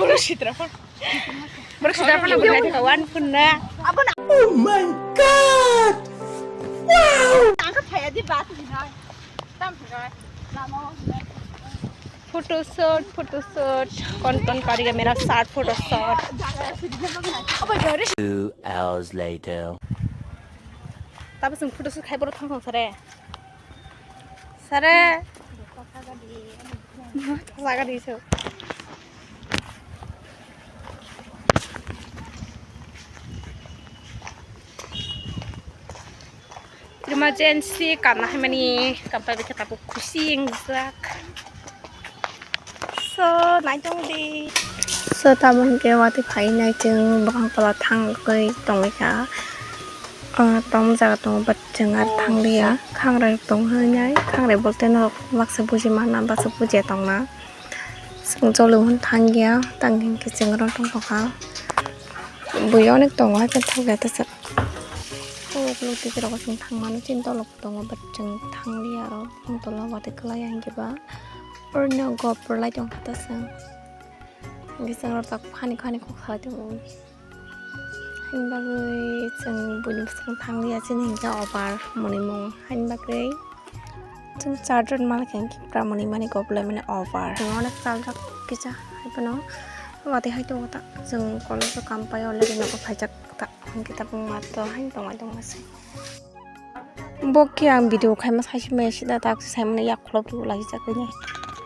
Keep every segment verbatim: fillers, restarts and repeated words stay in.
Borok sitra phano. Borok sitra phano bo naithok one phone na. Oh my God! Wow! Ang kha phaya di bat hinai. Tam hinai. Lama o hinai. Photoshoot, photoshoot. कौन कौन करेगा मेरा साथ photoshoot? Two hours later. Tabo chwng photoshoot khai borok thang thang sare. Sare. Thasa gadi so. Emergency kamna haimani kampai bikhe tabuk khusi wngjak. So, naitong di. So, tamo hwnkhe watwi phainai chwng bwkhang tola thangwi tongwi kha. Ah, tamo jaga tongo, but chwng ar thangliya. Khangrai tong hwnwi nai, khangrai bolte norok baksa buji mana, baksa bujiya tongna. Chwng jolo hwn thangya, tang hwnkhe chwng oro tongtokha. Bui onek tongo, haikhe thangya tesa. O ukulok twi rok chwng thangmani chini dolok tongo, but chwng thangliya aro. Ang tola watwi kwlaiya hwnkhe ba. Oro no gopro lai tongkha ta chwng. Hwnkhe chwng oro tak khani khani kok salai tongo. Haini bagwi chwng buini bwskango thangliya chini hwnkhe over mwnwi mung. Haini bagwi chwng charjon malkhe hwnkhe pura mwnwi mani gop laimani over. Chwng onek chaljak kisa haiphano watwi hai tongo ta. Chwng college o kam pai already nogo phaijak ta. Hwnkhe tabuk matto haino tongmani tongma se. Bo khe ang video khaima saisi maya sida tak saimano yak kholop rw lai jak khe.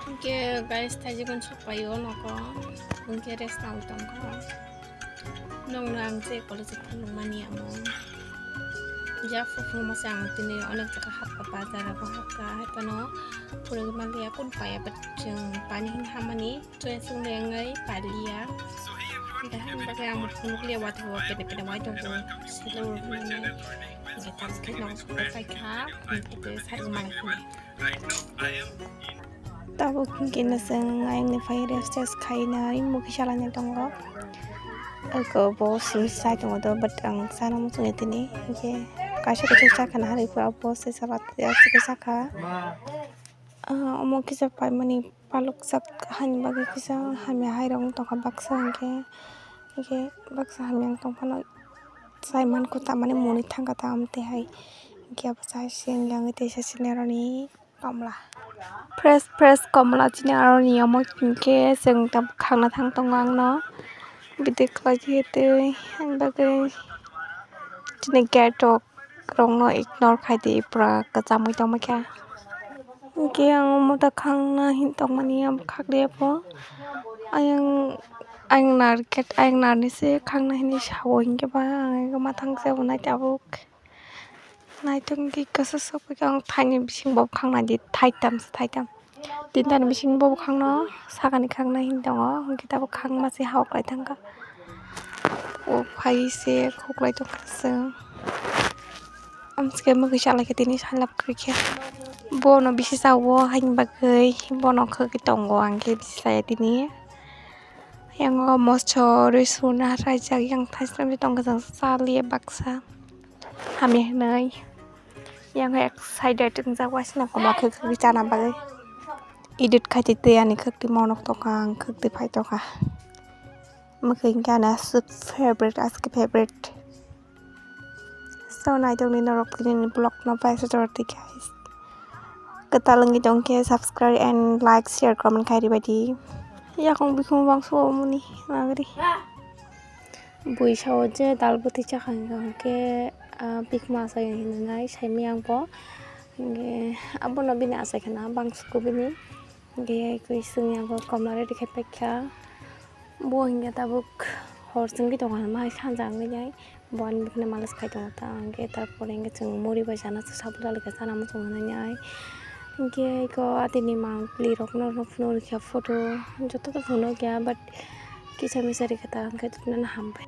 Hwnkhe guys, thaijikun sok paio nogo. Hwnkhe rest nang tongkha. Nokno ang je college o phunukmani amo. Ja phunukma se ang tini onek jaga hapkha, bazar o hapkha, haiphano phunukmani ya kun paya, but chwng pani hin hamani. Chwng sung lengwi paliya. Dahai bagwi ang phunukliya watho pede pede wai tongo. Silo rwnani. Hwnkhe tam khe nok sokha paikha. Hwnkhe tei sarwi malai phunai. Tabuk hwnkhe no chwng ayangni phai rest test khainai mukhi salainai tongo. Eko bo simi sai tongo do, but ang chana muchungya tini. Hwnkhe kaisa kaisa chakha naharwi pura bo se salad ya se sakha. Ah, omo kisa paimani. Palukjak haini bagwi kisa hamya hairok wng tongkha baksa hinkhe, hinkhe baksa hamya wng tongphano chai mankha tamani mwnwi thangkha ta amtwi hai hinkhe abo chai se wngya wngwi teisa sini aroni komla fresh fresh komla chini aroni omo hinkhe chwng tabuk khangna thang tongo ang no bidui khlai khe tei haini bagwi chini gate rok. Rokno ignore khai di, pura kwchamwi tongma khe. Hinkhe ang omo ta khangna hin tongmani, abo khakliya pho. Ayang, ayang nar khe, ayang narni se khangna hinwi sao, hinkhe ba ang ego mathang se bo nai tabuk. Naithok hinkhe kwsa sok khe ang thaini bising bo khangna di, thaitam se thaitam. Tinta ni bisingo bo bwkhakno sakani khaknai hinwi tongo, hwnkhe tabuk khakma se hao kwlai thangkha. O phai se khuklai tongkha chwng. Amsike mwkhwi chalai khe tini salak kwrwi khe. Bono bisi chao haini bagwi bono khwgwi tongo, ang khe bisi chaya tini. Yang o moso rwi suna raijak, yang thaisremwi tongkha chwng chaliya baksa. Hamya hwnwi. Yang excited wngjak waisano kwma khwk khwk chana bagwi. Edit khai twi twi ani khwk twi monok tongkha, ang khwk twi phai tongkha. Mwkhwi hinkhe ani aswk favorite, aswk favorite. So naitokni norok tini vlog no paisa jora twi guys. Kwtal wngwi tongkhe subscribe and like, share, comment khai ribaidi. Yakung bikhung bangso omoni nagri. Bui sao je dal bwtwi chakha hwnkha hwnkhe, ah, bikma achai hinwi nai saimanya ang bo. Hinkhe abono bini achai khana bangsugo bini. Hinkhe kwi chwngya bo komla ready khai paikha. Bo hinkhe tabuk hor chwngwi tongkha hwnma hai sanja wngwi nai. Bo ani bikhwnwi malis khai tongo ta hinkhe, tarpore hinkhe chwng muri bai chana chwsa bwla lekha chana muchung nai nai. Hinkhe eko atini mangpli rokno phunukya photo joto to phunukya but kisa misa rikha ta hinkhe totino hambai.